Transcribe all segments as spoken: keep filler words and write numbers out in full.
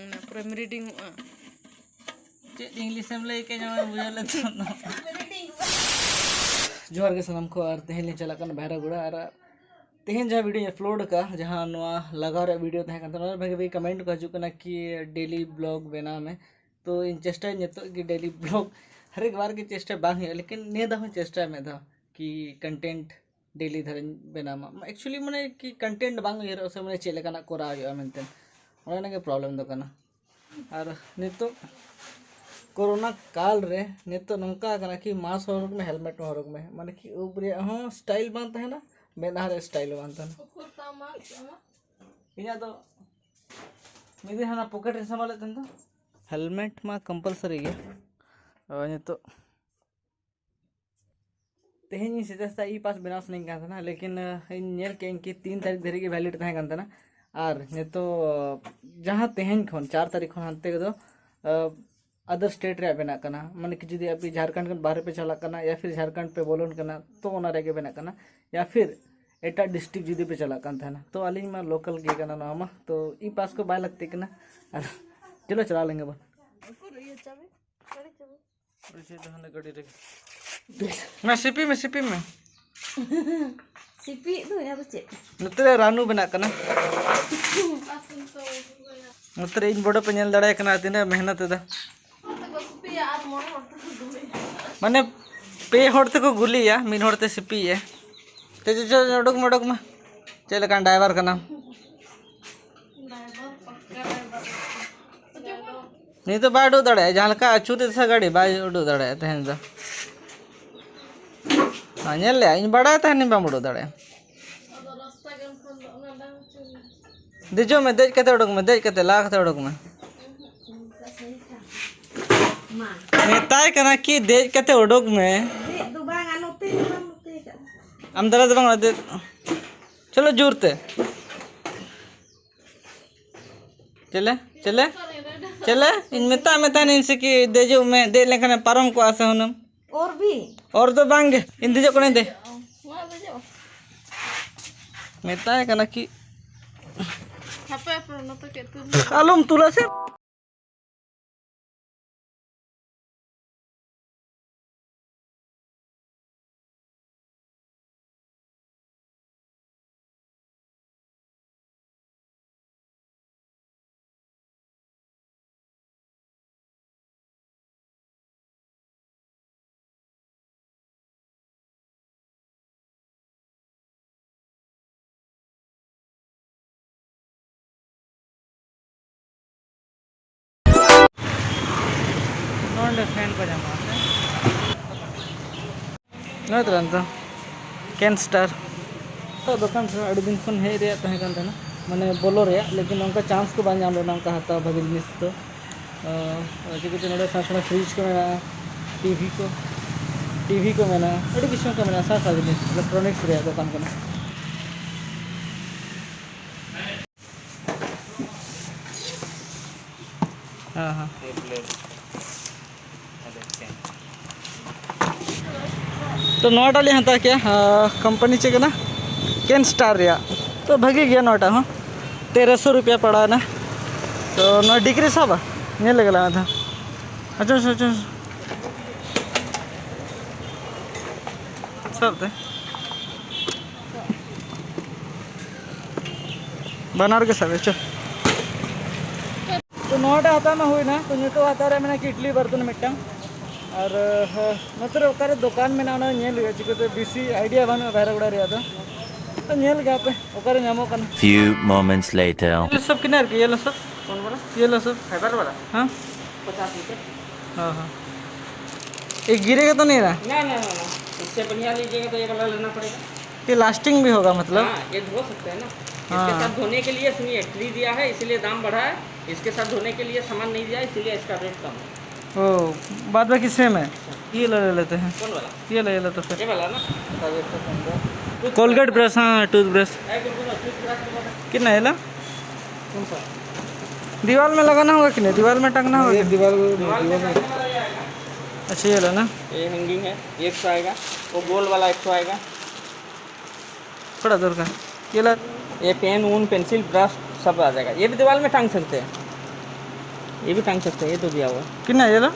ᱚᱱᱟ ᱯᱩᱨᱟᱹᱢ ᱨᱤᱰᱤᱝᱚᱜᱼᱟ᱾ ᱪᱮᱫ ᱤᱝᱞᱤᱥ ᱮᱢ ᱞᱟᱹᱭ ᱠᱮᱫ ᱧᱟᱢᱮ ᱵᱩᱡᱷᱟᱹᱣ ᱞᱮᱫ ᱛᱟᱦᱮᱱᱟ᱾ ᱡᱚᱦᱟᱨ ᱜᱮ ᱥᱟᱱᱟᱢ ᱠᱚ, ᱟᱨ ᱛᱮᱦᱮᱧ ᱞᱤᱧ ᱪᱟᱞᱟᱜ ᱠᱟᱱᱟ ᱵᱷᱟᱭᱨᱟᱜᱩᱲᱟ᱾ ᱟᱨ ᱛᱮᱦᱮᱧ ᱡᱟᱦᱟᱸ ᱵᱷᱤᱰᱤᱭᱳᱧ ᱟᱯᱞᱳᱰ ᱟᱠᱟᱫᱼᱟ, ᱡᱟᱦᱟᱸ ᱱᱚᱣᱟ ᱞᱟᱜᱟᱣ ᱨᱮᱭᱟᱜ ᱵᱷᱤᱰᱤᱭᱳ ᱛᱟᱦᱮᱸ ᱠᱟᱱ ᱛᱟᱦᱮᱱᱟ, ᱚᱱᱟ ᱨᱮ ᱵᱷᱟᱜᱤ ᱵᱷᱟᱜᱤ ᱠᱚᱢᱮᱱᱴ ᱠᱚ ᱦᱤᱡᱩᱜ ᱠᱟᱱᱟ ᱠᱤ ᱰᱮᱞᱤ ᱵᱞᱚᱜ ᱵᱮᱱᱟᱣ ᱢᱮ᱾ ᱛᱚ ᱤᱧ ᱪᱮᱥᱴᱟᱭᱟ ᱱᱤᱛᱚᱜ ᱜᱮ ᱰᱮᱞᱤ ᱵᱞᱚᱜ, ᱦᱟᱨ ᱮᱠ ᱵᱟᱨ ᱜᱮ ᱪᱮᱥᱴᱟ ᱵᱟᱝ ᱦᱩᱭᱩᱜᱼᱟ, ᱞᱮᱠᱤᱱ ᱱᱤᱭᱟᱹ ᱫᱷᱟᱣ ᱦᱚᱸ ᱪᱮᱥᱴᱟᱭᱟ ᱢᱤᱫ ᱫᱷᱟᱣ ᱠᱤ ᱠᱚᱱᱴᱮᱱᱴ ᱰᱮᱞᱤ ᱫᱷᱟᱨᱟᱧ ᱵᱮᱱᱟᱣ ᱢᱟ᱾ ᱮᱠᱪᱩᱭᱮᱞᱤ ᱢᱟᱱᱮ ᱠᱤ ᱠᱚᱱᱴᱮᱱᱴ ᱵᱟᱝ ᱩᱭᱦᱟᱹᱨᱚᱜᱼᱟ ᱥᱮ, ᱢᱟᱱᱮ ᱪᱮᱫ ᱞᱮᱠᱟᱱᱟᱜ ᱠᱚᱨᱟᱣ ᱦᱩᱭᱩᱜᱼᱟ ᱢᱮᱱᱛᱮ, ᱚᱱᱮ ᱚᱱᱟ ᱜᱮ ᱯᱨᱚᱵᱞᱮᱢ ᱫᱚ ᱠᱟᱱᱟ᱾ ᱟᱨ ᱱᱤᱛᱚᱜ ᱠᱳᱨᱳᱱᱟ ᱠᱟᱞ ᱨᱮ ᱱᱤᱛᱚᱜ ᱱᱚᱝᱠᱟ ᱠᱟᱱᱟ ᱠᱤ ᱢᱟᱥᱠ ᱦᱚᱨᱚᱜᱽ ᱢᱮ, ᱦᱮᱞᱢᱮᱴ ᱦᱚᱸ ᱦᱚᱨᱚᱜᱽ ᱢᱮ, ᱢᱟᱱᱮ ᱠᱤ ᱩᱵ ᱨᱮᱭᱟᱜ ᱦᱚᱸ ᱥᱴᱟᱭᱤᱞ ᱵᱟᱝ ᱛᱟᱦᱮᱱᱟ, ᱢᱮᱫᱦᱟ ᱨᱮ ᱥᱴᱟᱭᱤᱞ ᱵᱟᱝ ᱛᱟᱦᱮᱱᱟ᱾ ᱤᱧᱟᱹᱜ ᱫᱚ ᱢᱤᱫ ᱫᱤᱱ ᱦᱟᱱᱟ ᱯᱚᱠᱮᱴ ᱨᱮ ᱥᱟᱢᱵᱟᱣ ᱞᱮᱫ ᱛᱟᱦᱮᱱ ᱫᱚ᱾ ᱦᱮᱞᱢᱮᱴ ᱢᱟ ᱠᱚᱢᱯᱟᱞᱥᱟᱨᱤ ᱜᱮ᱾ ᱟᱨ ᱱᱤᱛᱚᱜ ᱛᱮᱦᱮᱧ ᱤᱧ ᱥᱮᱛᱟᱜ ᱥᱮᱛᱟᱜ ᱤ ᱯᱟᱥ ᱵᱮᱱᱟᱣ ᱥᱟᱱᱟᱧ ᱠᱟᱱ ᱛᱟᱦᱮᱱᱟ, ᱞᱮᱠᱤᱱ ᱟᱸ, ᱤᱧ ᱧᱮᱞ ᱠᱮᱫ ᱟᱹᱧ ᱠᱤ ᱛᱤᱱ ᱛᱟᱹᱨᱤᱠᱷ ᱫᱷᱟᱹᱨᱤᱡ ᱜᱮ ᱵᱷᱮᱞᱤᱰ ᱛᱟᱦᱮᱸ ᱠᱟᱱ ᱛᱟᱦᱮᱱᱟ᱾ ᱟᱨ ᱱᱤᱛᱚᱜ ᱡᱟᱦᱟᱸ ᱛᱮᱦᱮᱧ ᱠᱷᱚᱱ ᱪᱟᱨ ᱛᱟᱹᱨᱤᱠᱷ ᱠᱷᱚᱱ ᱦᱟᱱᱛᱮ ᱫᱚ ᱟᱫᱟᱨ ᱥᱴᱮᱴ ᱨᱮᱭᱟᱜ ᱵᱮᱱᱟᱜ ᱠᱟᱱᱟ, ᱢᱟᱱᱮ ᱠᱤ ᱡᱩᱫᱤ ᱟᱯᱮ ᱡᱷᱟᱲᱠᱷᱚᱸᱰ ᱠᱷᱚᱱ ᱵᱟᱦᱨᱮ ᱯᱮ ᱪᱟᱞᱟᱜ ᱠᱟᱱᱟ ᱭᱟ ᱯᱷᱤᱨ ᱡᱷᱟᱲᱠᱷᱚᱸᱰ ᱯᱮ ᱵᱚᱞᱚᱱ ᱠᱟᱱᱟ ᱛᱚ ᱚᱱᱟ ᱨᱮᱭᱟᱜ ᱜᱮ ᱵᱮᱱᱟᱜ ᱠᱟᱱᱟ, ᱭᱟ ᱯᱷᱤᱨ ᱮᱴᱟᱜ ᱰᱤᱥᱴᱨᱤᱠᱴ ᱡᱩᱫᱤ ᱯᱮ ᱪᱟᱞᱟᱜ ᱠᱟᱱ ᱛᱟᱦᱮᱱᱟ᱾ ᱛᱚ ᱟᱹᱞᱤᱧ ᱢᱟ ᱞᱳᱠᱟᱞ ᱜᱮ ᱠᱟᱱᱟ ᱱᱚᱣᱟ ᱢᱟ, ᱛᱚ ᱤ ᱯᱟᱥ ᱠᱚ ᱵᱟᱭ ᱞᱟᱹᱠᱛᱤᱜ ᱠᱟᱱᱟ᱾ ᱟᱨ ᱪᱚᱞᱚ ᱪᱟᱞᱟᱣ ᱞᱮᱱ ᱜᱮ ᱵᱚᱱ᱾ ᱩᱠᱩᱨ ᱤᱭᱟᱹ ᱪᱟᱵᱤ? ᱜᱟᱹᱰᱤ ᱪᱟᱵᱤ? ᱩᱱᱤ ᱪᱮᱫ ᱫᱚ ᱦᱟᱱᱮ ᱜᱟᱹᱰᱤ ᱨᱮᱜᱮ᱾ ᱢᱟ ᱥᱤᱯᱤ ᱢᱮ, ᱥᱤᱯᱤ ᱢᱮ᱾ ᱥᱤᱯᱤ ᱫᱚ ᱚᱱᱟ ᱫᱚ ᱪᱮᱫ? ᱱᱚᱛᱮ ᱨᱮ ᱨᱟᱱᱩ ᱵᱮᱱᱟᱜ ᱠᱟᱱᱟ᱾ ᱱᱚᱛᱮ ᱨᱮ ᱤᱧ ᱵᱚᱰᱚ ᱯᱮ ᱧᱮᱞ ᱫᱟᱲᱮᱭᱟᱭ ᱠᱟᱱᱟ ᱛᱤᱱᱟᱹᱜ ᱢᱮᱦᱱᱚᱛ ᱮᱫᱟ᱾ ᱢᱟᱱᱮ ᱯᱮ ᱦᱚᱲ ᱛᱮᱠᱚ ᱜᱩᱞᱤᱭᱟ, ᱢᱤᱫ ᱦᱚᱲ ᱛᱮ ᱥᱤᱯᱤᱭᱟ᱾ ᱛᱮ ᱪᱚ, ᱪᱚ, ᱪᱚ, ᱩᱰᱩᱠ ᱢᱮ, ᱩᱰᱩᱠ ᱢᱮ᱾ ᱪᱮᱫ ᱞᱮᱠᱟᱱ ᱰᱟᱭᱵᱟᱨ ᱠᱟᱱᱟᱢ? ᱱᱤᱛ ᱫᱚ ᱵᱟᱭ ᱩᱰᱩᱠ ᱫᱟᱲᱮᱭᱟᱜᱼᱟ, ᱡᱟᱦᱟᱸ ᱞᱮᱠᱟ ᱟᱹᱪᱩᱨ ᱛᱮ ᱥᱮ ᱜᱟᱹᱰᱤ ᱵᱟᱭ ᱩᱰᱩᱠ ᱫᱟᱲᱮᱭᱟᱜᱼᱟ ᱛᱮᱦᱮᱧ ᱫᱚ᱾ ᱦᱮᱸ, ᱧᱮᱞ ᱞᱮᱜᱼᱟ, ᱤᱧ ᱵᱟᱲᱟᱭ ᱛᱟᱦᱮᱱᱤᱧ ᱵᱟᱢ ᱩᱰᱩᱠ ᱫᱟᱲᱮᱭᱟᱜᱼᱟ᱾ ᱫᱮᱡᱚᱜ ᱢᱮ, ᱫᱮᱡ ᱠᱟᱛᱮ ᱩᱰᱩᱠ ᱢᱮ, ᱫᱮᱡ ᱠᱟᱛᱮ ᱞᱟᱦᱟ ᱠᱟᱛᱮ ᱩᱰᱩᱠ ᱢᱮ᱾ ᱢᱮᱛᱟᱭ ᱠᱟᱱᱟ ᱠᱤ ᱫᱮᱡ ᱠᱟᱛᱮ ᱩᱰᱩᱠ ᱢᱮ᱾ ᱫᱮᱡ ᱫᱚ ᱵᱟᱝ, ᱟᱨ ᱱᱚᱛᱮ ᱫᱚ ᱵᱟᱝ, ᱱᱚᱛᱮ ᱠᱟᱜ ᱢᱮ᱾ ᱟᱢ ᱫᱟᱨᱟ ᱫᱚ ᱵᱟᱝ, ᱫᱮᱡ᱾ ᱪᱚᱞᱚ ᱡᱳᱨ ᱛᱮ᱾ ᱪᱮᱞᱮ, ᱪᱮᱞᱮ, ᱪᱮᱞᱮ, ᱤᱧ ᱢᱮᱛᱟᱜ ᱢᱮ ᱛᱟᱦᱮᱱᱤᱧ ᱥᱮ ᱠᱤ ᱫᱮᱡᱚᱜ ᱢᱮ, ᱫᱮᱡ ᱞᱮᱱᱠᱷᱟᱱᱮ ᱯᱟᱨᱚᱢ ᱠᱚᱜᱼᱟ ᱥᱮ ᱦᱩᱱᱟᱹᱝ᱾ ᱚᱨ ᱵᱤ? ᱚᱨ ᱫᱚ ᱵᱟᱝ ᱜᱮ, ᱤᱧ ᱫᱮᱡᱚᱜ ᱠᱟᱹᱱᱟᱹᱧ ᱫᱮ᱾ ᱢᱟ ᱫᱮᱡᱚᱜ᱾ ᱢᱮᱛᱟᱭ ᱠᱟᱱᱟ ᱠᱤ ᱦᱟᱯᱮ, ᱦᱟᱯᱮ᱾ ᱟᱞᱚᱢ ᱛᱩᱞᱟ ᱥᱮ᱾ ᱱᱚᱰᱮ ᱯᱷᱮᱱ ᱠᱚ ᱧᱟᱢᱚᱜᱼᱟ ᱥᱮ? ᱱᱚᱣᱟ ᱛᱚ ᱠᱟᱱ ᱛᱚ ᱠᱮᱱ ᱥᱴᱟᱨ᱾ ᱛᱚ ᱫᱚᱠᱟᱱ ᱨᱮ ᱟᱹᱰᱤ ᱫᱤᱱ ᱠᱷᱚᱱ ᱦᱮᱡ ᱨᱮᱭᱟᱜ ᱛᱟᱦᱮᱸ ᱠᱟᱱ ᱛᱟᱦᱮᱱᱟ, ᱢᱟᱱᱮ ᱵᱚᱞᱚ ᱨᱮᱭᱟᱜ, ᱞᱮᱠᱤᱱ ᱚᱱᱠᱟ ᱪᱟᱱᱥ ᱠᱚ ᱵᱟᱝ ᱧᱟᱢ ᱞᱮᱱᱟ ᱚᱱᱠᱟ ᱦᱟᱛᱟᱣ ᱵᱷᱟᱜᱤ ᱡᱤᱱᱤᱥ ᱫᱚ᱾ ᱟᱨ ᱪᱤᱠᱟᱹᱛᱮ ᱱᱚᱰᱮ ᱥᱮᱬᱟ ᱥᱮᱬᱟ ᱯᱷᱨᱤᱡᱽ ᱠᱚ ᱢᱮᱱᱟᱜᱼᱟ, ᱴᱤᱵᱷᱤ ᱠᱚ, ᱴᱤᱵᱷᱤ ᱠᱚ ᱢᱮᱱᱟᱜᱼᱟ, ᱟᱹᱰᱤ ᱠᱤᱪᱷᱩ ᱚᱱᱠᱟ ᱢᱮᱱᱟᱜᱼᱟ, ᱥᱮᱬᱟ ᱥᱮᱬᱟ ᱡᱤᱱᱤᱥ ᱤᱞᱮᱠᱴᱨᱚᱱᱤᱠᱥ ᱨᱮᱭᱟᱜ ᱫᱚᱠᱟᱱ ᱠᱟᱱᱟ᱾ ᱦᱮᱸ, ᱦᱮᱸ᱾ ᱛᱚ, ᱱᱚᱣᱟᱴᱟᱜ ᱞᱤᱧ ᱦᱟᱛᱟᱣ ᱠᱮᱜᱼᱟ, ᱟᱸ, ᱠᱳᱢᱯᱟᱱᱤ ᱪᱮᱫ ᱠᱟᱱᱟ? ᱠᱮᱱ ᱥᱴᱟᱨ ᱨᱮᱭᱟᱜ᱾ ᱛᱚ, ᱵᱷᱟᱹᱜᱤ ᱜᱮᱭᱟ ᱱᱚᱣᱟᱴᱟᱜ ᱦᱚᱸ, ᱛᱮᱨᱚᱥᱚ ᱨᱩᱯᱤᱭᱟ ᱯᱟᱲᱟᱣᱱᱟ᱾ ᱛᱚ, ᱱᱚᱣᱟ ᱰᱤᱠ ᱨᱮ ᱥᱟᱵᱟ, ᱧᱮᱞ ᱞᱮᱜᱮ ᱞᱟᱝ ᱢᱤᱫ ᱫᱷᱟᱣ᱾ ᱟᱪᱪᱷᱟ, ᱟᱪᱪᱷᱟ, ᱟᱪᱪᱷᱟ᱾ ᱥᱟᱵ ᱛᱮ᱾ ᱵᱟᱱᱟᱨ ᱜᱮ ᱥᱟᱵ ᱪᱚ᱾ ᱛᱚ ᱱᱚᱣᱟᱴᱟᱜ ᱦᱟᱛᱟᱣ ᱢᱟ ᱦᱩᱭᱱᱟ, ᱛᱚ ᱱᱤᱛᱚᱜ ᱦᱟᱛᱟᱣ ᱨᱮ ᱢᱮᱱᱟᱜᱼᱟ ᱠᱤᱰᱞᱤ ᱵᱟᱨᱛᱚᱱ ᱢᱤᱫᱴᱟᱝ᱾ ᱟᱨ, ᱦᱮᱸ, ᱱᱚᱛᱮ ᱨᱮ ᱚᱠᱟᱨᱮ ᱫᱚᱠᱟᱱ ᱢᱮᱱᱟᱜᱼᱟ ᱚᱱᱟ ᱧᱮᱞ ᱦᱩᱭᱩᱜᱼᱟ, ᱪᱤᱠᱟᱹᱛᱮ ᱵᱮᱥᱤ ᱟᱭᱰᱤᱭᱟ ᱵᱟᱹᱱᱩᱜᱼᱟ ᱵᱷᱟᱭᱨᱟᱜᱚᱲᱟ ᱨᱮᱭᱟᱜ ᱫᱚ᱾ ᱛᱚ ᱧᱮᱞ ᱜᱮ ᱦᱟᱯᱮ ᱚᱠᱟᱨᱮ ᱧᱟᱢᱚᱜ ᱠᱟᱱᱟ᱾ Few moments later. ये सब कितना है? ये लो सब। कौन वाला? ये लो सब। हैदर वाला? हाँ। पचास रुपये। हाँ, हाँ। ये गिरेगा तो नहीं ना? ना, ना, ना, ना। इससे बढ़िया लीजिएगा तो ये वाला लेना पड़ेगा। ये लास्टिंग भी होगा मतलब? हाँ, ये धो सकते हैं ना। हाँ। इसके साथ धोने के लिए, सुनिए, ट्री दिया है, इसीलिए दाम बढ़ा है। इसके साथ धोने के लिए सामान नहीं दिया है, इसीलिए इसका रेट कम है। ओ, बाद बाकी सेम है। ये ले, ले लेते हैं। कौन वाला? ये ले, ये ले तो फिर। ये वाला ना? कोलगेट ब्रश, हाँ, टूथब्रश। है, कौन सा? टूथब्रश वाला। कितना है ला? कौन सा? दीवार में लगाना होगा कि नहीं? दीवार में टांगना होगा ये कि नहीं? दीवार में, दीवार में। अच्छा, ये लो ना। ये हैंगिंग है, ये एक सौ आएगा। वो गोल वाला एक सौ आएगा। थोड़ा दूर का। ये ला। ये पेन, ऊन, पेंसिल, ब्रश, सब आ जाएगा। ये भी दीवार में टांग सकते हैं, ये भी टांग सकते हैं, ये तो दिया हुआ है। कितना ये लो?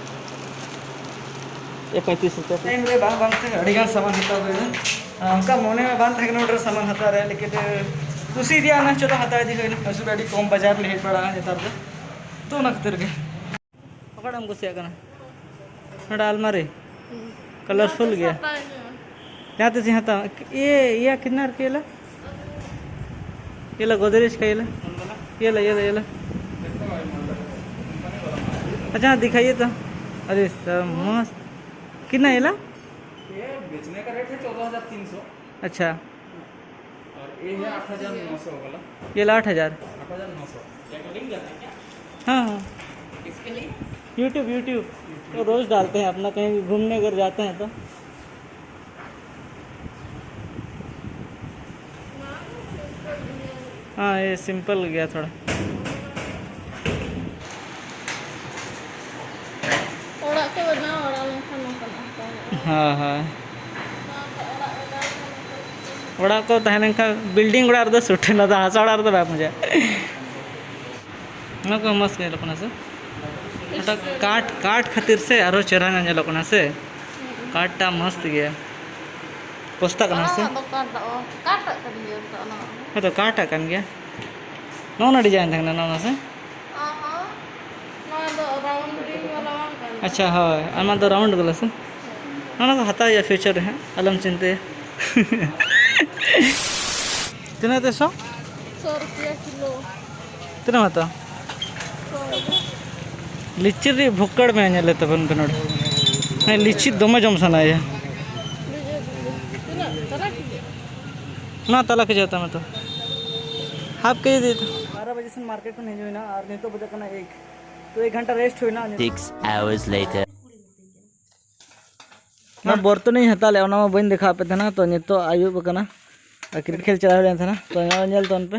ये पैंतीस रुपये। ᱴᱟᱭᱤᱢ ᱨᱮ ᱵᱟᱝ ᱵᱟᱝ ᱛᱮ ᱟᱹᱰᱤ ᱜᱟᱱ ᱥᱟᱢᱟᱱ ᱦᱟᱛᱟᱣ ᱦᱩᱭᱱᱟ᱾ ᱚᱱᱠᱟ ᱢᱚᱱᱮ ᱢᱟ ᱵᱟᱝ ᱛᱟᱦᱮᱸ ᱠᱟᱱᱟ ᱚᱸᱰᱮ ᱥᱟᱢᱟᱱ ᱦᱟᱛᱟᱣ ᱨᱮ, ᱞᱮᱠᱤᱱ ᱠᱩᱥᱤ ᱤᱫᱤᱭᱟᱱᱟ, ᱪᱚᱞᱚ ᱦᱟᱛᱟᱣ ᱤᱫᱤ ᱦᱩᱭᱱᱟ᱾ ᱟᱹᱰᱤ ᱠᱚᱢ ᱵᱟᱡᱟᱨ ᱞᱮ ᱦᱮᱡ ᱵᱟᱲᱟᱜᱼᱟ ᱱᱮᱛᱟᱨ ᱫᱚ, ᱛᱚ ᱚᱱᱟ ᱠᱷᱟᱹᱛᱤᱨ ᱜᱮ᱾ ᱚᱠᱟᱴᱟᱜ ᱮᱢ ᱠᱩᱥᱤᱭᱟᱜ ᱠᱟᱱᱟ? ᱱᱚᱰᱮ ᱟᱞᱢᱟᱨᱤ ᱠᱟᱞᱟᱨᱯᱷᱩᱞ ᱜᱮᱭᱟ᱾ ᱡᱟᱦᱟᱸ ᱛᱤᱥ ᱤᱧ ᱦᱟᱛᱟᱣᱟ᱾ ᱤᱭᱟᱹ, ᱤᱭᱟᱹ ᱠᱤᱱᱟᱨ ᱠᱮᱞᱟ, ᱤᱭᱟᱹ ᱜᱳᱫᱨᱮᱡᱽ ᱠᱟ ᱤᱭᱟᱹ, ᱤᱭᱟᱹ, ᱤᱭᱟᱹ। अच्छा, दिखाइए तो। अरे सर, मस्त। कितना ये ला? ये बेचने का रेट है चौदह हजार तीन सौ। अच्छा। और ये है आठ हजार नौ सौ वाला। ये ला आठ हजार। आठ हजार नौ सौ। हाँ, हाँ। किसके लिए? YouTube, YouTube। तो रोज डालते हैं अपना, कहीं घूमने अगर जाते हैं तो। हाँ, ये सिंपल गया थोड़ा। ᱚᱲᱟᱜ ᱠᱚ ᱵᱮᱱᱟᱣ ᱵᱟᱲᱟ ᱞᱮᱱᱠᱷᱟᱱ ᱱᱚᱝᱠᱟᱱᱟᱜ ᱦᱟᱛᱟᱣ ᱦᱩᱭᱩᱜᱼᱟ᱾ ᱦᱳᱭ, ᱦᱳᱭ᱾ ᱱᱚᱣᱟ ᱠᱚ ᱚᱲᱟᱜ ᱵᱮᱱᱟᱣ ᱞᱮᱱᱠᱷᱟᱱ ᱱᱚᱝᱠᱟᱱᱟᱜ ᱚᱲᱟᱜ ᱠᱚ ᱛᱟᱦᱮᱸ ᱞᱮᱱᱠᱷᱟᱱ, ᱵᱤᱞᱰᱤᱝ ᱚᱲᱟᱜ ᱨᱮᱫᱚ ᱥᱩᱴ ᱮᱱᱟ, ᱦᱟᱥᱟ ᱚᱲᱟᱜ ᱨᱮᱫᱚ ᱵᱟᱭ ᱢᱚᱡᱟ᱾ ᱚᱱᱟ ᱠᱚ ᱢᱚᱡᱽ ᱧᱮᱞᱚᱜ ᱠᱟᱱᱟ ᱥᱮ? ᱚᱱᱟ ᱠᱟᱴ, ᱠᱟᱴ ᱠᱷᱟᱹᱛᱤᱨ ᱥᱮ ᱟᱨᱚ ᱪᱮᱦᱨᱟ ᱧᱚᱜ ᱧᱮᱞᱚᱜ ᱠᱟᱱᱟ ᱥᱮ? ᱠᱟᱴ ᱴᱟᱜ ᱢᱚᱥᱛ ᱜᱮᱭᱟ᱾ ᱯᱚᱥᱛᱟ ᱠᱟᱱᱟ ᱥᱮ? ᱚᱱᱟ ᱫᱚ ᱠᱟᱴ ᱫᱚ, ᱠᱟᱴ ᱠᱟᱱ ᱜᱮᱭᱟ ᱛᱚ ᱚᱱᱟ ᱢᱟ᱾ ᱦᱮᱸ ᱛᱚ, ᱠᱟᱴ ᱟᱜ ᱠᱟᱱ ᱜᱮᱭᱟ᱾ ᱱᱚᱜᱼᱚ ᱱᱟ ᱰᱤᱡᱟᱭᱤᱱ ᱛᱟᱦᱮᱸ ᱠᱟᱱᱟ, ᱱᱚᱜᱼᱚ ᱱᱟ ᱥᱮ? ᱚᱦᱚᱸ, ᱱᱚᱣᱟ ᱫᱚ ᱨᱟᱣᱩᱱᱰ ᱨᱤᱝ ᱵᱟᱞᱟ ᱵᱟᱝ ᱠᱟᱱᱟ᱾ ᱟᱪᱪᱷᱟ, ᱦᱳᱭ, ᱟᱭᱢᱟ ᱫᱚ ᱨᱟᱣᱩᱱᱰ ᱜᱮᱞᱟ ᱥᱮ? ᱚᱱᱟ ᱫᱚ ᱦᱟᱛᱟᱣ ᱦᱩᱭᱩᱜᱼᱟ ᱯᱷᱤᱭᱩᱪᱟᱨ ᱨᱮ ᱦᱟᱸᱜ, ᱟᱞᱚᱢ ᱪᱤᱱᱛᱟᱹᱭᱟ᱾ ᱛᱤᱱᱟᱹᱜ ᱛᱮ ᱥᱚ? ᱥᱚ ᱨᱩᱯᱤᱭᱟ ᱠᱤᱞᱳ᱾ ᱛᱤᱱᱟᱹᱜ ᱮᱢ ᱦᱟᱛᱟᱣᱟ? ᱥᱚ ᱨᱩᱯᱤᱭᱟ᱾ ᱞᱤᱪᱤ ᱨᱮ ᱵᱷᱩᱠᱟᱹᱲ ᱢᱮ ᱧᱮᱞᱮ ᱛᱟᱵᱚᱱ ᱯᱮ ᱱᱚᱰᱮ᱾ ᱦᱮᱸ, ᱞᱤᱪᱤ ᱫᱚᱢᱮ ᱡᱚᱢ ᱥᱟᱱᱟᱭᱮᱭᱟ᱾ ᱛᱤᱱᱟᱹᱜ? ᱛᱟᱞᱟ ᱠᱮᱡᱤ? ᱚᱱᱟ ᱛᱟᱞᱟ ᱠᱮᱡᱤ ᱦᱟᱛᱟᱣ ᱢᱮ ᱛᱚ᱾ ᱦᱟᱯ ᱠᱮᱡᱤ ᱤᱫᱤ ᱛᱚ᱾ ᱵᱟᱨᱚ ᱵᱟᱡᱮ ᱥᱮᱱ ᱢᱟᱨᱠᱮᱴ ᱠᱷᱚᱱ ᱦᱮᱡ ᱦᱩᱭᱱᱟ ᱟᱨ ᱱᱤᱛᱚᱜ ᱵᱟᱡᱟᱜ ᱠᱟᱱᱟ ᱮᱠ᱾ ᱛᱚ, ᱮᱠ ᱜᱷᱚᱱᱴᱟ ᱨᱮᱥᱴ ᱦᱩᱭᱱᱟ᱾ Six hours later. ᱚᱱᱟ ᱵᱚᱨᱛᱚᱱᱤᱧ ᱦᱟᱛᱟᱣ ᱞᱮᱫᱼᱟ, ᱚᱱᱟ ᱢᱟ ᱵᱟᱹᱧ ᱫᱮᱠᱷᱟᱣ ᱟᱯᱮ ᱛᱟᱦᱮᱱᱟ᱾ ᱛᱚ, ᱱᱤᱛᱚᱜ ᱟᱹᱭᱩᱵ ᱟᱠᱟᱱᱟ ᱟᱨ ᱠᱨᱤᱠᱮᱴ ᱠᱷᱮᱞ ᱪᱟᱞᱟᱣ ᱦᱩᱭ ᱞᱮᱱ ᱛᱟᱦᱮᱱᱟ᱾ ᱛᱚ, ᱱᱚᱣᱟ ᱧᱮᱞ ᱛᱟᱵᱚᱱ ᱯᱮ,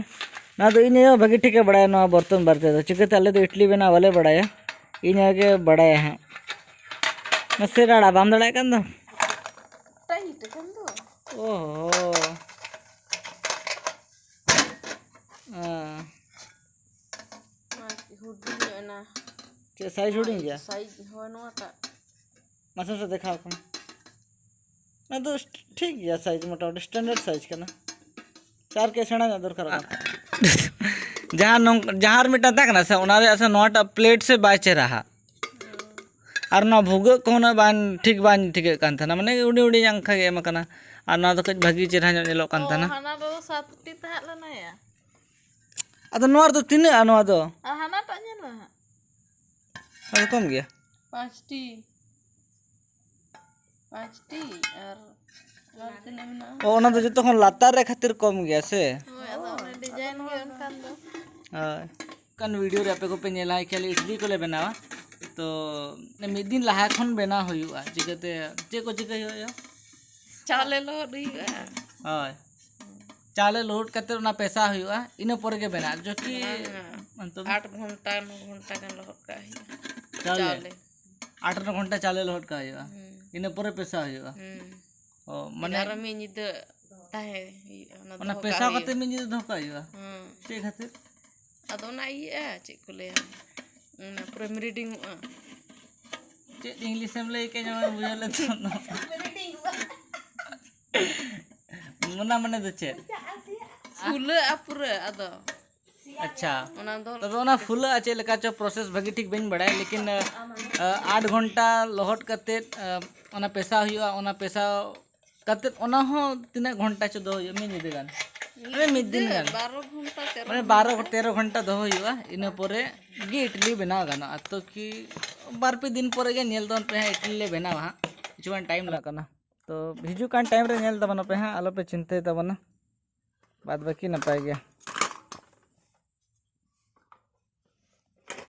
ᱱᱚᱣᱟ ᱫᱚ ᱤᱧ ᱟᱭᱳ ᱵᱷᱟᱹᱜᱤ ᱴᱷᱤᱠᱮ ᱵᱟᱲᱟᱭᱟ ᱱᱚᱣᱟ ᱵᱚᱨᱛᱚᱱ ᱵᱟᱨᱮ ᱛᱮᱫᱚ᱾ ᱪᱤᱠᱟᱹᱛᱮ ᱟᱞᱮ ᱫᱚ ᱤᱰᱞᱤ ᱵᱮᱱᱟᱣ ᱵᱟᱞᱮ ᱵᱟᱲᱟᱭᱟ, ᱤᱧ ᱟᱭᱳ ᱜᱮ ᱵᱟᱲᱟᱭᱟ ᱦᱟᱸᱜ᱾ ᱢᱟᱥᱮ ᱨᱟᱲᱟ ᱵᱟᱢ ᱫᱟᱲᱮᱭᱟᱜ ᱠᱟᱱ ᱫᱚ? ᱴᱟᱭᱤᱴ ᱟᱠᱟᱱ ᱫᱚ᱾ ᱳᱦᱳ᱾ ᱟᱸ᱾ ᱦᱩᱰᱤᱧ ᱧᱚᱜ ᱮᱱᱟ᱾ ᱪᱮᱫ size ᱦᱩᱰᱤᱧ ᱜᱮᱭᱟ? Size, ᱦᱳᱭ, ᱱᱚᱣᱟᱴᱟᱜ᱾ ᱢᱟᱥᱮ ᱢᱟᱥᱮ ᱫᱮᱠᱷᱟᱣ ᱠᱚᱢ᱾ ᱚᱱᱟ ᱫᱚ ᱴᱷᱤᱠ ᱜᱮᱭᱟ, size ᱢᱚᱴᱟᱢᱩᱴᱤ standard size ᱠᱟᱱᱟ᱾ ᱥᱮ ᱟᱨ ᱠᱟᱹᱡ ᱥᱮᱬᱟ ᱧᱚᱜ ᱫᱚᱨᱠᱟᱨᱚᱜ ᱠᱟᱱᱟ? ᱡᱟᱦᱟᱸ ᱱᱚᱝ-, ᱡᱟᱦᱟᱸ ᱟᱨ ᱢᱤᱫᱴᱟᱝ ᱛᱟᱦᱮᱸ ᱠᱟᱱᱟ ᱥᱮ, ᱚᱱᱟ ᱨᱮᱭᱟᱜ ᱥᱮ ᱱᱚᱣᱟᱴᱟᱜ plate ᱥᱮ ᱵᱟᱭ ᱪᱮᱦᱨᱟ ᱦᱟᱸᱜ᱾ ᱟᱨ ᱱᱚᱣᱟ ᱵᱷᱩᱜᱟᱹᱜ ᱠᱚᱦᱚᱸ ᱩᱱᱟᱹᱜ ᱵᱟᱝ ᱴᱷᱤᱠ, ᱵᱟᱝ ᱴᱷᱤᱠᱟᱹᱜ ᱠᱟᱱ ᱛᱟᱦᱮᱱᱟ, ᱢᱟᱱᱮ ᱦᱩᱰᱤᱧ ᱦᱩᱰᱤᱧ ᱚᱱᱠᱟ ᱜᱮ ᱮᱢ ᱟᱠᱟᱱᱟ᱾ ᱟᱨ ᱱᱚᱣᱟ ᱫᱚ ᱠᱟᱹᱡ ᱵᱷᱟᱹᱜᱤ ᱪᱮᱦᱨᱟ ᱧᱚᱜ ᱧᱮᱞᱚᱜ ᱠᱟᱱ ᱚ, ᱛᱟᱦᱮᱱᱟ᱾ ᱦᱟᱱᱟ ᱫᱚ ᱥᱟᱛᱴᱤ ᱛᱟᱦᱮᱸ ᱞᱮᱱᱟ ᱭᱟ᱾ ᱟᱫᱚ ᱱᱚᱣᱟ ᱨᱮᱫᱚ ᱛᱤᱱᱟᱹᱜᱼᱟ ᱱᱚᱣᱟ ᱫᱚ? ᱟᱨ ᱦᱟᱱᱟᱴᱟᱜ ᱧᱮᱞ ᱢᱮ ᱦᱟᱸᱜ᱾ ᱚᱱᱟ ᱫᱚ ᱠᱚᱢ ᱜᱮᱭᱟ᱾ ᱯᱟᱸᱪᱴᱤ᱾ ᱯᱟᱸᱪᱴᱤ ᱟᱨ, ᱟᱨ ᱛᱤᱱᱟᱹᱜ ᱢᱮᱱᱟᱜᱼᱟ? ᱚ, ᱚᱱᱟ ᱫᱚ ᱡᱚᱛᱚ ᱠᱷᱚᱱ ᱞᱟᱛᱟᱨ ᱨᱮ ᱠᱷᱟᱹᱛᱤᱨ ᱠᱚᱢ ᱜᱮᱭᱟ ᱥᱮ? ᱦᱳᱭ, ᱟᱫᱚ ᱚᱱᱟ design ᱜᱮ ᱚᱱᱠᱟᱱ ᱫᱚ᱾ ᱦᱳᱭ᱾ ᱚᱱᱠᱟᱱ video ᱨᱮ ᱟᱯᱮ ᱠᱚᱯᱮ ᱧᱮᱞᱟ, ᱮᱠᱪᱩᱭᱮᱞᱤ ᱤᱰᱞᱤ ᱠᱚᱞᱮ ᱵᱮᱱᱟᱣᱟ᱾ ᱛᱚ, ᱢᱤᱫ ᱫᱤᱱ ᱞᱟᱦᱟ ᱠᱷᱚᱱ ᱵᱮᱱᱟᱣ ᱦᱩᱭᱩᱜᱼᱟ᱾ ᱪᱤᱠᱟᱹᱛᱮ, ᱪᱮᱫ ᱠᱚ ᱪᱤᱠᱟᱹᱭ ᱦᱩᱭᱩᱜᱼᱟ? ᱪᱟᱣᱞᱮ ᱞᱚᱦᱚᱫ ᱦᱩᱭᱩᱜᱼᱟ᱾ ᱦᱳᱭ᱾ ᱪᱟᱣᱞᱮ ᱞᱚᱦᱚᱫ ᱠᱟᱛᱮ ᱚᱱᱟ ᱯᱮᱥᱟᱣ ᱦᱩᱭᱩᱜᱼᱟ, ᱤᱱᱟᱹ ᱯᱚᱨᱮ ᱜᱮ ᱵᱮᱱᱟᱜᱼᱟ᱾ ᱡᱚᱠᱤ ᱵᱟᱝᱟ᱾ ᱢᱚᱛᱞᱚᱵ ᱟᱴ ᱜᱷᱚᱱᱴᱟ, ᱱᱚ ᱜᱷᱚᱱᱴᱟ ᱜᱟᱱ ᱞᱚᱦᱚᱫ ᱠᱟᱜ ᱦᱩᱭᱩᱜᱼᱟ᱾ ᱪᱟᱣᱞᱮ? ᱪᱟᱣᱞᱮ᱾ ᱟᱴ ᱱᱚ ᱜᱷᱚᱱᱴᱟ ᱪᱟᱣᱞᱮ ᱞᱚᱦᱚᱫ ᱠᱟᱜ ᱦᱩᱭᱩᱜᱼᱟ, ᱦᱩᱸ᱾ ᱤᱱᱟᱹ ᱯᱚᱨᱮ ᱯᱮᱥᱟᱣ ᱦᱩᱭᱩᱜᱼᱟ᱾ ᱦᱩᱸ᱾ ᱚ, ᱢᱟᱱᱮ ᱟᱨᱚ ᱢᱤᱫ ᱧᱤᱫᱟᱹ ᱛᱟᱦᱮᱸ ᱦᱩᱭᱩᱜᱼᱟ, ᱚᱱᱟ ᱚᱱᱟ ᱫᱚᱦᱚ ᱠᱟᱜ ᱯᱮᱥᱟᱣ ᱠᱟᱛᱮ ᱦᱩᱭᱩᱜᱼᱟ᱾ ᱢᱤᱫ ᱧᱤᱫᱟᱹ ᱫᱚᱦᱚ ᱠᱟᱜ ᱦᱩᱭᱩᱜᱼᱟ? ᱦᱩᱸ᱾ ᱪᱮᱫ ᱠᱷᱟᱹᱛᱤᱨ? ᱟᱫᱚ ᱚᱱᱟ ᱤᱭᱟᱹᱜᱼᱟ, ᱪᱮᱫ ᱠᱚ ᱞᱟᱹᱭᱟ, ᱚᱱᱟ ᱯᱩᱨᱟᱹ ᱢᱤᱨᱤᱰᱤᱝ ᱚᱜᱼᱟ᱾ ᱪᱮᱫ English ᱮᱢ ᱞᱟᱹᱭ ᱠᱮᱫ, ᱧᱟᱢᱮ ᱵᱩᱡᱷᱟᱹᱣ ᱞᱮᱫ ᱛᱟᱦᱮᱱᱟ᱾ ᱚᱱᱟ ᱢᱟᱱᱮ ᱫᱚ ᱪᱮᱫ? ᱯᱷᱩᱞᱟᱹᱜᱼᱟ ᱯᱩᱨᱟᱹ ᱟᱫᱚ᱾ ᱟᱪᱪᱷᱟ᱾ ᱚᱱᱟ ᱫᱚ ᱛᱚᱵᱮ ᱚᱱᱟ ᱯᱷᱩᱞᱟᱹᱜᱼᱟ ᱪᱮᱫ ᱞᱮᱠᱟ ᱪᱚ process ᱵᱷᱟᱹᱜᱤ ᱴᱷᱤᱠ ᱵᱟᱹᱧ ᱵᱟᱲᱟᱭᱟ, ᱞᱮᱠᱤᱱ, ᱟ, ᱟᱴ ᱜᱷᱚᱱᱴᱟ ᱞᱚᱦᱚᱫ ᱠᱟᱛᱮᱫ, ᱟ, ᱚᱱᱟ ᱯᱮᱥᱟᱣ ᱦᱩᱭᱩᱜᱼᱟ᱾ ᱚᱱᱟ ᱯᱮᱥᱟᱣ ᱠᱟᱛᱮᱫ ᱚᱱᱟ ᱦᱚᱸ ᱛᱤᱱᱟᱹᱜ ᱜᱷᱚᱱᱴᱟ ᱪᱚ ᱫᱚᱦᱚ ᱦᱩᱭᱩᱜᱼᱟ, ᱢᱤᱫ ᱧᱤᱫᱟᱹ ᱜᱟᱱ᱾ ᱢᱟᱱᱮ ᱢᱤᱫ ᱫᱤᱱ ᱜᱟᱱ᱾ ᱵᱟᱨᱚ ᱜᱷᱚᱱᱴᱟ, ᱛᱮᱨᱚ ᱢᱟᱱᱮ ᱵᱟᱨᱚ ᱜᱷᱚᱱᱴᱟ᱾ ᱛᱮᱨᱚ ᱜᱷᱚᱱᱴᱟ ᱫᱚᱦᱚ ᱦᱩᱭᱩᱜᱼᱟ, ᱤᱱᱟᱹ ᱯᱚᱨᱮ ᱜᱮ ᱤᱰᱞᱤ ᱵᱮᱱᱟᱣ ᱜᱟᱱᱚᱜᱼᱟ᱾ ᱛᱚ ᱠᱤ ᱵᱟᱨ ᱯᱮ ᱫᱤᱱ ᱯᱚᱨᱮ ᱜᱮ ᱧᱮᱞ ᱛᱟᱵᱚᱱ ᱯᱮ ᱦᱟᱸᱜ, ᱤᱰᱞᱤ ᱞᱮ ᱵᱮᱱᱟᱣᱟ ᱦᱟᱸᱜ, ᱠᱤᱪᱷᱩ ᱜᱟᱱ time ᱞᱟᱜᱟᱜ ᱠᱟᱱᱟ᱾ ᱛᱚ ᱦᱤᱡᱩᱜ ᱠᱟᱱ time ᱨᱮ ᱧᱮᱞ ᱛᱟᱵᱚᱱ ᱯᱮ ᱦᱟᱸᱜ, ᱟᱞᱚ ᱯᱮ ᱪᱤᱱᱛᱟᱹᱭ ᱛᱟᱵᱚᱱᱟ, ᱵᱟᱫ ᱵᱟᱹᱠᱤ ᱱᱟᱯᱟᱭ ᱜᱮᱭᱟ᱾